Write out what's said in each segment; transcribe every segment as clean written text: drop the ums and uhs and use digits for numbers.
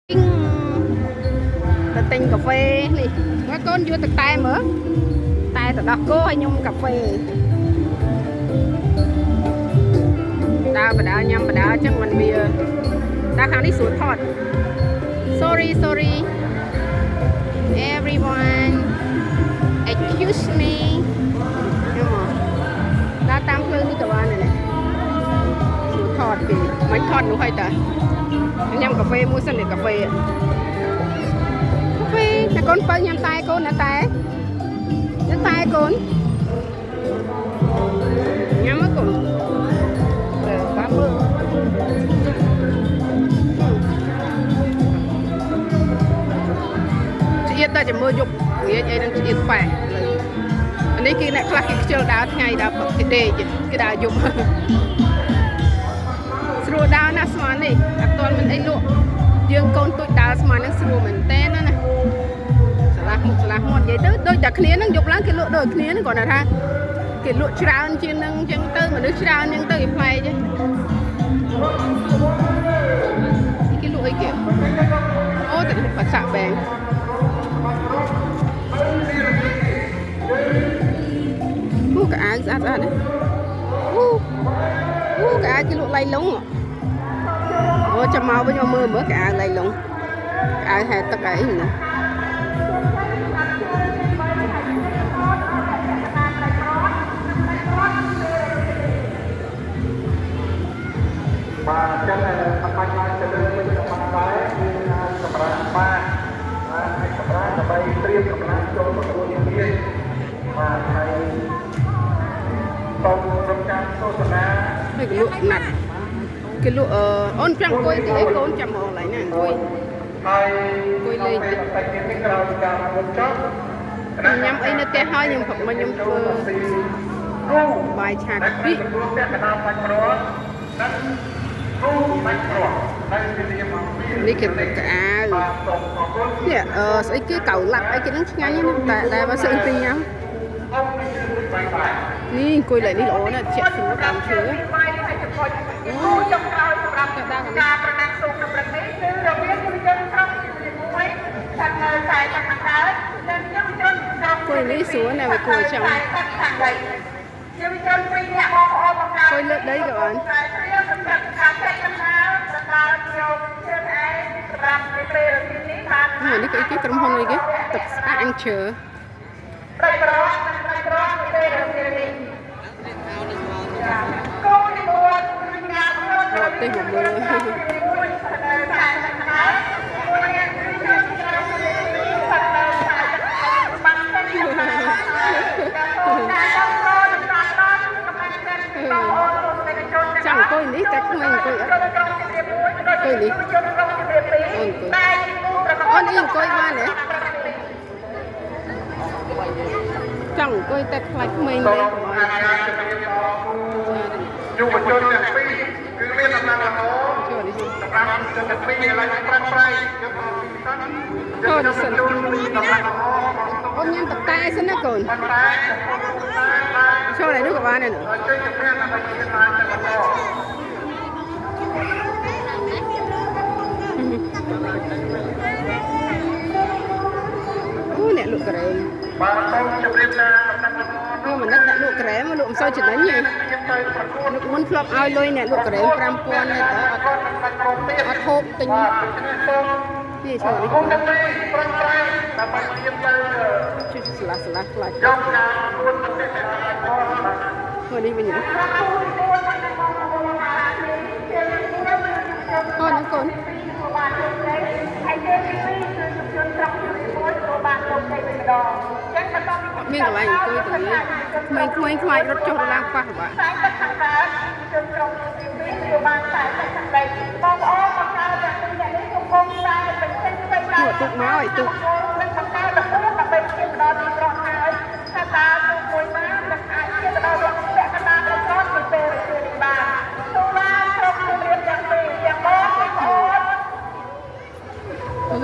ទៅទិញកាហ្វេនេះមើលកូនយកទឹកតែមើលតែទៅដោះគោឲ្យខ្ញុំកាហ្វេដើរបដើញ៉ាំបដើអញ្ចឹងមិនវាដើរខាងនេះស្រួលថត Sorry, sorry everyone, excuse me. ខ្ញុំមកដើរតាមផ្លូវនេះក៏បានដែរណាស្រួលថតគេមិនថតនោះហើយតាញ៉ាំកាហ្វេមួយសិននេះកាហ្វេកាហ្វេតែកូនបើញ៉ាំតែកូនណាតែញ៉ាំតែកូនញ៉ាំមកកូនទៅបាមើលឆ្អៀតតែចាំមើលយប់ងាយអីនឹងឆ្អៀតប៉ែលើអានេះគេអ្នកខ្លះគេខ្ជិលដើរថ្ងៃដើរព្រឹកគេដេកគេដើរយប់ ស្រួលដើរណាស់ស្មាននេះអត់ទាន់មានអីលក់យើងកូនទូចដើរស្មានហ្នឹងស្រួលមែនតើណាណាឆ្លាស់មុខឆ្លាស់មាត់និយាយទៅដូចតែគ្នាហ្នឹងយប់ឡើងគេលក់ដូចគ្នាហ្នឹងគ្រាន់តែថាគេលក់ច្រើនជាងហ្នឹងអញ្ចឹងទៅមនុស្សច្រើនអញ្ចឹងទៅគេប្លែកទេគេលក់អីគេអូតែភាសាបែងអូកៅអៅស្អាតស្អាតណាអូអូកៅអៅគេលក់ឡៃឡុងអូចាំមកវិញមកមើលមើលកៅអៅឡៃឡុងកៅអៅហែទឹកអីណា បាទអញ្ចឹងអត់បាច់ឡើងទៅលើវិញក៏បានដែរគឺអាចសម្រាប់បានបាទអាចសម្រាប់ដើម្បីត្រៀមកម្លាំងចូលប្រកួតនេះទៀតបាទហើយសូមរំចាំទស្សនា ហើយគេលក់ណាត់គេលក់អឺអូនចាំអង្គុយទីអីកូនចាំមកកន្លែងណាអង្គុយ ហើយ អង្គុយលេង ពេលបន្តិចទៀតនេះក្រោយពីការប្រកួតចប់ ខ្ញុំញ៉ាំអីនៅផ្ទះហើយខ្ញុំព្រឹកមកខ្ញុំធ្វើ គ្រូ បាយឆា ដែល កាពិ ប្រកួតពាក់កណ្ដាលបាច់គ្រាប់និងគ្រូបាច់គ្រាប់នៅវេលាម៉ោង2 នេះគេកៅអៅ បាទសូមអរគុណ នេះអឺស្អីគេកៅឡាប់អីគេហ្នឹងឆ្ងាញ់ណាស់តែតែបើសិនទីញ៉ាំ អុំនេះគឺបាយបាយ នេះអង្គុយឡើយនេះល្អណាស់ជាក់ស្រួលតាមឈើ បាយហើយចំពោះគូចុងក្រោយសម្រាប់ការប្រណាំងសូមនៅព្រឹកនេះគឺរវាងយុវជនក្រុងជាមួយស្ថិតនៅខ្សែខាងកើតនិងយុវជនក្រុង អង្គុយនេះស្រួលណាស់វាគួរចង់ ខាងដីយុវជនពីរនាក់បងប្អូនបងប្អូន អង្គុយលើដីក៏បាន តែត្រៀមសម្រាប់ការចែកដំណើរដំណើរយកជើងឯងសម្រាប់ពេលរសៀលនេះបាន នេះគេគេក្រុមហ៊ុនអីគេទឹកស្អាតអញឈើ ប្រក្រនិងប្រក្រនៅពេលរសៀលនេះគូទី4គឺការប្រកួត រត់ទេមកមើល មួយស្ថិតនៅខែកក្កដាមួយអ្នកគឺក្រុមទី2ស្ថិតនៅខែកក្កដាបានចេញដំណើរការគ្រប់គ្រងដំណើរដល់កម្លាំងចិត្តបងប្អូនទស្សនិកជន ចង់អង្គុយនេះតែក្មេងអង្គុយអត់ ក្រុមទី1 អង្គុយនេះ ជនក្រុមទី អូនអង្គុយ 2តែជាគូប្រកប អូនអីអង្គុយបានទេចង់អង្គុយតែខ្លាចក្មេង សូ លេង មក ុំឲ្យ អនុញ្ញាតជំរាបដល់យុវជនទាំងពីរគឺមានដំណឹងល្អ ចូលនេះ សម្រាប់យុវជនទាំងពីរឥឡូវប្រឹងប្រែងយកមកពីសិន ចូលនេះសិន ជូនពីដំណឹងល្អ អូនញ៉ាំទឹកតែសិនណាកូន ប៉ុន្តែចំពោះលោកតាបាន ចូលនេះក៏បានដែរនោះ ជួយជំនះដើម្បីឈានឡើងទៅបន្ត អូអ្នកលក់ការ៉េម បាទសូមជម្រាបលាដំណឹងល្អ អូមនិតអ្នកលក់ការ៉េមលក់មិនសូវចំណេញទេ ខ្ញុំទៅប្រកួត លក់មុនធ្លាប់ឲ្យលុយអ្នកលក់ការ៉េម5000ទេតើអត់ គាត់នឹងបាច់ព្រមទៀត អត់ហូបទិញ បាទដូច្នេះសូម នេះចូលនេះ គុំទាំងពីរប្រឹងប្រែងដើម្បីឈានទៅ ជួយស្លាស់ស្លាស់ខ្លាច យកការប្រកួតប្រទេសជាតិបាទ មើលនេះវិញអូនកូន បានជោគជ័យហើយជើងទី2គឺយុវជនស្រុកទី1ទទួលបានជោគជ័យវិញម្ដងអញ្ចឹងបន្តពី អត់មានកន្លែងអង្គុយទៅនេះក្មេងៗខ្លាចរត់ចុះរឡើងប៉ះបាក់ ខ្សែទឹកខាងកើតយុវជនក្រុមទី2ទទួលបានខ្សែទឹកខាងដីបងប្អូនបង្កើតទាំងពីរអ្នកនេះកំពុងតែបញ្ចេញស្វែងរក ទូកមកឲ្យទូក និងបង្កើតលំដើម្បីឈានទៅដល់ទីប្រកហើយថាតើទូមួយណានឹងអាចឈានទៅដល់វគ្គពាក់កណ្ដាលប្រកបនៅពេលរសៀលនេះបានទូឡានក្រុមជំរាបទាំងពីរទាំងបងទាំងប្អូន អឺ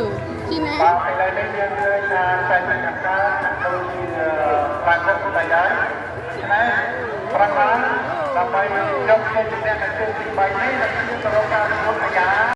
ជីណា បាទឥឡូវនេះយើងឃើញថាខ្សែទឹកខាងកើតហាក់ដូចជាបានខុសទៅហើយដូច្នេះប្រឹងឡើងដើម្បីយកជ័យជំនះនៅជើងទី3នេះនិងឈានទៅរកការប្រកួតអាយ៉ា